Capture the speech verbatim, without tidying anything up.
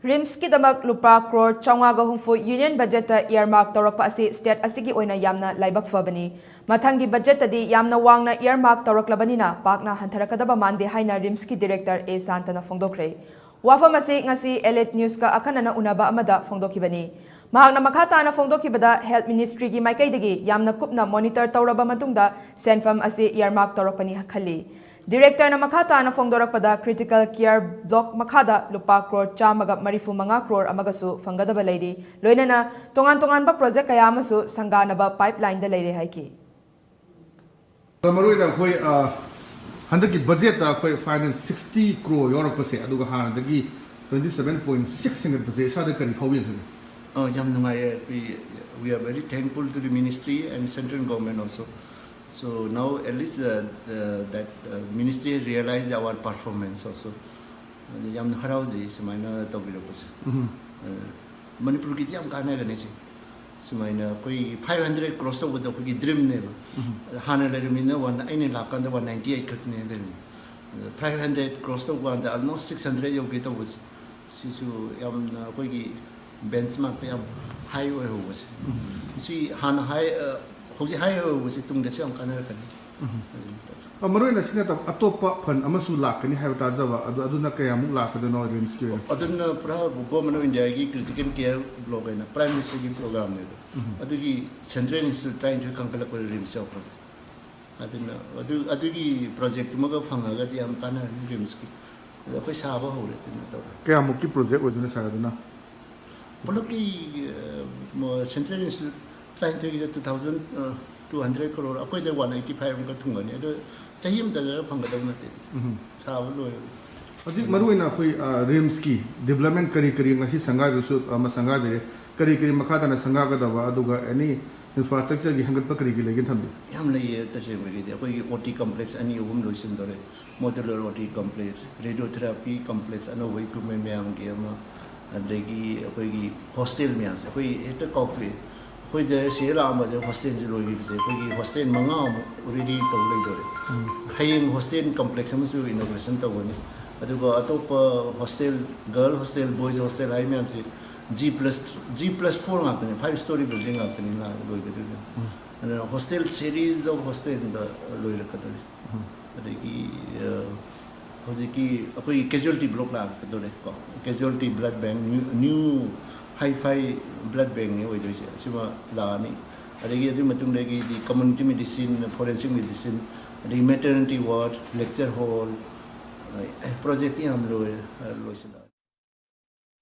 ꯔꯤꯝꯁꯀꯤꯗꯃꯛ ꯂꯨꯄꯥ ꯀ꯭ꯔꯣꯔ ꯆꯥꯝꯃꯉꯥꯒ ꯍꯨꯝꯐꯨ ꯌꯨꯅꯤꯌꯟ ꯕꯖꯦꯠꯇ ꯏꯌꯔꯃꯥꯔꯛ ꯇꯧꯔꯛꯄ ꯑꯁꯤ ꯁ꯭ꯇꯦꯠ ꯑꯁꯤꯒꯤ ꯑꯣꯏꯅ ꯌꯥꯝꯅ ꯂꯥꯏꯕꯛ ꯐꯕꯅꯤ꯫ ꯃꯊꯪꯒꯤ ꯕꯖꯦꯠꯇꯗꯤ ꯌꯥꯝꯅ ꯋꯥꯡꯅ ꯏꯌꯔꯃꯥꯔꯛ ꯇꯧꯔꯛꯂꯕꯅꯤꯅ ꯄꯥꯛꯅ ꯍꯟꯊꯔꯛꯀꯗꯕ ꯃꯥꯟꯗꯦ ꯍꯥꯏꯅ ꯔꯤꯝꯁꯀꯤ ꯗꯤꯔꯦꯛꯇꯔ ꯑꯦ ꯁꯥꯟꯇꯅ ꯐꯣꯡꯗꯣꯛꯈ꯭ꯔꯦ꯫ ꯋꯥꯐꯝ ꯑꯁꯤ ꯉꯁꯤ ꯑꯦꯂꯤꯠ ꯅ꯭ꯌꯨꯁꯀ ꯑꯈꯟꯅꯅ ꯎꯅꯕ ꯑꯃꯗ ꯐꯣꯡꯗꯣꯛꯈꯤꯕꯅꯤ꯫ ꯃꯍꯥꯛꯅ ꯃꯈꯥ ꯇꯥꯅ ꯐꯣꯡꯗꯣꯛꯈꯤꯕꯗ, ꯍꯦꯜꯊ ꯃꯤꯅꯤꯁꯇ꯭ꯔꯤꯒꯤ ꯃꯥꯏꯀꯩꯗꯒꯤ ꯌꯥꯝꯅ ꯀꯨꯞꯅ ꯃꯣꯅꯤꯇꯔ ꯇꯧꯔꯕ ꯃꯇꯨꯡꯗ ꯁꯦꯟꯐꯝ ꯑꯁꯤ ꯏꯌꯔꯃꯥꯔꯛ ꯇꯧꯔꯛꯄꯅꯤ ꯈꯜꯂꯤ꯫ ꯗꯤꯔꯦꯛꯇꯔꯅ ꯃꯈꯥ ꯇꯥꯅ ꯐꯣꯡꯗꯣꯔꯛꯄꯗ, ꯀ꯭ꯔꯤꯇꯤꯀꯦꯜ ꯀꯤꯌꯔ ꯕ꯭ꯂꯣꯛ ꯃꯈꯥꯗ ꯂꯨꯄꯥ ꯀ꯭ꯔꯣꯔ ꯆꯥꯝꯃꯒ ꯃꯔꯤꯐꯨ ꯃꯉꯥ ꯀ꯭ꯔꯣꯔ ꯑꯃꯒꯁꯨ ꯐꯪꯒꯗꯕ ꯂꯩꯔꯤ꯫ ꯂꯣꯏꯅꯅ ꯇꯣꯉꯥꯟ ꯇꯣꯉꯥꯟꯕ ꯄ꯭ꯔꯣꯖꯦꯛ ꯀꯌꯥ ꯑꯃꯁꯨ ꯁꯪꯒꯥꯅꯕ ꯄꯥꯏꯞꯂꯥꯏꯟꯗ ꯂꯩꯔꯦ ꯍꯥꯏꯈꯤ꯫ ꯃꯔꯨꯑꯣꯏꯅ ꯑꯩꯈꯣꯏ, ꯑ, ꯍꯟꯗꯛꯀꯤ ꯕꯖꯦꯠꯇ ꯑꯩꯈꯣꯏ ꯐꯥꯏꯅꯥꯟꯁ ꯁꯤꯛꯁꯇꯤ ꯀ꯭ꯔꯣꯔ ꯌꯥꯎꯔꯛꯄꯁꯦ, ꯑꯗꯨꯒ ꯍꯥꯟꯅꯗꯒꯤ ꯇ꯭ꯋꯦꯟꯇꯤ ꯁꯦꯚꯦꯟ ꯄꯣꯏꯟ ꯁꯤꯛꯁ ꯍꯦꯟꯒꯠꯄꯁꯦ ꯏꯁꯥꯗ ꯀꯔꯤ ꯐꯥꯎꯏ ꯈꯜꯂꯤ? ꯑ, ꯌꯥꯝ ꯅꯨꯡꯉꯥꯏꯌꯦ꯫ We, we are very thankful to the ministry and central government also. So now at least, uh, the, that, uh, ministry has realized our performance also. ꯑꯗꯨ ꯌꯥꯝꯅ ꯍꯔꯥꯎꯖꯩ ꯁꯨꯃꯥꯏꯅ ꯇꯧꯕꯤꯔꯛꯄꯁꯦ꯫ ꯑ, ꯃꯅꯤꯄꯨꯔꯒꯤꯗꯤ ꯌꯥꯝ ꯀꯥꯟꯅꯒꯅꯤ ꯁꯤ꯫ ꯁꯨꯃꯥꯏꯅ ꯑꯩꯈꯣꯏꯒꯤ ꯐꯥꯏꯚ ꯍꯟꯗ꯭ꯔꯦꯠ ꯀ꯭ꯔꯣꯁ ꯇꯧꯕꯗꯣ ꯑꯩꯈꯣꯏꯒꯤ ꯗ꯭ꯔꯤꯝꯅꯦꯕ꯫ ꯍꯥꯟꯅ ꯂꯩꯔꯝꯃꯤꯅ ꯋꯥꯟ, ꯑꯩꯅ ꯂꯥꯛꯀꯥꯟꯗ ꯋꯥꯟ ꯅꯥꯏꯟꯇꯤ ꯑꯩꯠ ꯈꯛꯇꯅꯦ ꯂꯩꯔꯝꯃꯤ꯫ ꯐꯥꯏꯚ ꯍꯟꯗ꯭ꯔꯦꯠ ꯀ꯭ꯔꯣꯁ ꯇꯧꯕ ꯀꯥꯟꯗ ꯑꯜꯃꯣꯁ ꯁꯤꯛꯁ ꯍꯟꯗ꯭ꯔꯦꯠ ꯌꯧꯒꯦ ꯇꯧꯕꯁꯦ, ꯁꯤꯁꯨ ꯌꯥꯝꯅ ꯑꯩꯈꯣꯏꯒꯤ ꯕꯦꯟꯆꯃꯥꯔꯛꯇ ꯌꯥꯝ ꯍꯥꯏ ꯑꯣꯏꯍꯧꯕꯁꯦ꯫ ꯁꯤ ꯍꯥꯟꯅ ꯍꯥꯏ, ꯑ, ꯍꯧꯖꯤꯛ ꯍꯥꯏ ꯑꯣꯏꯍꯧꯕꯁꯦ ꯇꯨꯡꯗꯁꯨ ꯌꯥꯝ ꯀꯥꯟꯅꯔꯛꯀꯅꯤ꯫ ꯑ, ꯃꯔꯨꯑꯣꯏꯅ ꯁꯤ ꯅꯠꯇꯕ ꯑꯇꯣꯞꯄ ꯐꯟ ꯑꯃꯁꯨ ꯂꯥꯛꯀꯅꯤ ꯍꯥꯏꯕ ꯇꯥꯖꯕ, ꯑꯗꯨ, ꯑꯗꯨꯅ ꯀꯌꯥꯃꯨꯛ ꯂꯥꯛꯀꯗꯣꯏꯅꯣ ꯔꯤꯝꯁꯀꯤ ꯑꯣꯏꯅ? ꯑꯗꯨꯅ ꯄꯨꯔꯥ ꯒꯣꯔꯃꯦꯟ ꯑꯣꯐ ꯏꯟꯗꯤꯌꯥꯒꯤ ꯀ꯭ꯔꯤꯇꯤꯀꯦꯜ ꯀꯤꯌꯔ ꯕ꯭ꯂꯣꯛ ꯍꯥꯏꯅ ꯄ꯭ꯔꯥꯏꯝ ꯃꯤꯅꯤꯁꯇꯔꯒꯤ ꯄ꯭ꯔꯣꯒ꯭ꯔꯥꯝꯅꯦ ꯑꯗꯣ꯫ ꯑꯗꯨꯒꯤ ꯁꯦꯟꯇ꯭ꯔꯦꯜ ꯏꯟꯁꯇꯤꯇ꯭ꯌꯨꯠ ꯇꯔꯥꯅꯤꯊꯣꯏ ꯈꯟꯒꯠꯂꯛꯄꯗ ꯔꯤꯝꯁ ꯌꯥꯎꯈ꯭ꯔꯦ꯫ ꯑꯗꯨꯅ ꯑꯗꯨ, ꯑꯗꯨꯒꯤ ꯄ꯭ꯔꯣꯖꯦꯛꯇꯨꯃꯒ ꯐꯪꯉꯒꯗꯤ ꯌꯥꯝ ꯀꯥꯟꯅꯔꯅꯤ ꯔꯤꯝꯁꯀꯤ꯫ ꯑꯗꯣ ꯑꯩꯈꯣꯏ ꯁꯥꯕ ꯍꯧꯔꯦ ꯑꯗꯨꯅ ꯇꯧꯔꯦ꯫ ꯀꯌꯥꯃꯨꯛꯀꯤ ꯄ꯭ꯔꯣꯖꯦꯛ ꯑꯣꯏꯗꯣꯏꯅꯣ ꯁꯥꯔ ꯑꯗꯨꯅ? ꯄꯨꯂꯞꯀꯤ, ꯑ, ꯃ-, ꯁꯦꯟꯇ꯭ꯔꯦꯜ ꯏꯟꯁꯇꯤꯇ꯭ꯌꯨꯠ ꯇꯔꯥꯅꯤꯊꯣꯏꯒꯤꯗ two thousand, ꯑ, two hundred crore, ꯑꯩꯈꯣꯏꯗ one eighty five ꯑꯃꯈꯛ ꯊꯨꯡꯒꯅꯤ꯫ ꯑꯗꯣ ꯆꯍꯤ ꯑꯃꯇꯗ ꯐꯪꯒꯗꯕ ꯅꯠꯇꯦ꯫ ꯁꯥꯕ ꯂꯣꯏꯔꯦ꯫ ꯍꯧꯖꯤꯛ ꯃꯔꯨꯑꯣꯏꯅ ꯑꯩꯈꯣꯏ, ꯑ, ꯔꯤꯝꯁꯀꯤ ꯗꯤꯕ꯭ꯂꯞꯃꯦꯟ ꯀꯔꯤ ꯀꯔꯤ ꯉꯁꯤ ꯁꯪꯒꯥꯏꯕꯁꯨ ꯑꯃ ꯁꯪꯒꯥꯏꯕꯤꯔꯦ, ꯀꯔꯤ ꯀꯔꯤ ꯃꯈꯥ ꯇꯥꯅ ꯁꯪꯒꯥꯒꯗꯕ, ꯑꯗꯨꯒ ꯑꯦꯅꯤ ꯏꯟꯐ꯭ꯔꯥꯁ꯭ꯇ꯭ꯔꯛꯆꯔꯒꯤ ꯍꯦꯟꯒꯠꯄ ꯀꯔꯤ ꯀꯔꯤ ꯂꯩꯒꯦꯅ ꯊꯝꯕꯤꯌꯨ? ꯌꯥꯝ ꯂꯩꯌꯦ꯫ ꯇꯁꯦꯡꯕꯒꯤꯗꯤ ꯑꯩꯈꯣꯏꯒꯤ ꯑꯣ ꯇꯤ ꯀꯝꯄ꯭ꯂꯦꯛꯁ ꯑꯅꯤ ꯑꯍꯨꯝ ꯂꯣꯏꯁꯤꯟꯗꯣꯔꯦ꯫ Modular O T complex, radiotherapy complex, ꯑꯅꯧꯕ ꯏꯀ꯭ꯋꯤꯞꯃꯦꯟ ꯃꯌꯥꯝꯒꯤ ꯑꯃ, ꯑꯗꯒꯤ ꯑꯩꯈꯣꯏꯒꯤ ꯍꯣꯁꯇꯦꯜ ꯃꯌꯥꯝꯁꯦ ꯑꯩꯈꯣꯏ ꯍꯦꯛꯇ ꯀꯥꯎꯊꯣꯛꯑꯦ꯫ ꯑꯩꯈꯣꯏꯗ ꯁꯤꯗ ꯂꯥꯛꯑꯝꯕꯁꯦ ꯍꯣꯁꯇꯦꯜꯁꯦ ꯂꯣꯏꯈꯤꯕꯁꯦ ꯑꯩꯈꯣꯏꯒꯤ ꯍꯣꯁꯇꯦꯜ ꯃꯉꯥꯃꯨꯛ ꯑꯣꯜꯔꯦꯗꯤ ꯇꯧ ꯂꯩꯗꯣꯔꯦ꯫ ꯍꯌꯦꯡ ꯍꯣꯁꯇꯦꯜ ꯀꯝꯄ꯭ꯂꯦꯛꯁ ꯑꯃꯁꯨ ꯏꯅꯣꯒ꯭ꯔꯦꯁꯟ ꯇꯧꯒꯅꯤ꯫ ꯑꯗꯨꯒ ꯑꯇꯣꯞꯄ hostel, girl hostel, boys hostel ꯍꯥꯏ ꯃꯌꯥꯝꯁꯤ G plus, G plus four ꯉꯥꯛꯇꯅꯤ, five story building ꯉꯥꯛꯇꯅꯤ ꯂꯣꯏꯒꯗꯣꯏꯅꯤ꯫ ꯑꯗꯨꯅ ꯍꯣꯁꯇꯦꯜ series of ꯍꯣꯁꯇꯦꯜꯗ ꯂꯣꯏꯔꯛꯀꯗꯣꯏꯅꯤ꯫ ꯑꯗꯒꯤ ꯍꯧꯖꯤꯛꯀꯤ ꯑꯩꯈꯣꯏꯒꯤ casualty block ꯂꯥꯛꯀꯗꯣꯔꯦ ꯀꯣ꯫ Casualty blood bank, new, new hi-fi blood bankꯅꯤ ꯑꯣꯏꯗꯣꯏꯁꯦ, ꯑꯁꯤꯃ ꯂꯥꯛꯑꯅꯤ꯫ ꯑꯗꯒꯤ ꯑꯗꯨꯒꯤ ꯃꯇꯨꯡꯗꯒꯤꯗꯤ community medicine, forensic medicine, ꯑꯗꯒꯤ maternity ward, lecture hall, projectꯇꯤ ꯌꯥꯝ ꯂꯣꯏꯔꯦ, ꯂꯣꯏꯁꯤꯜꯂꯛꯑꯅꯤ꯫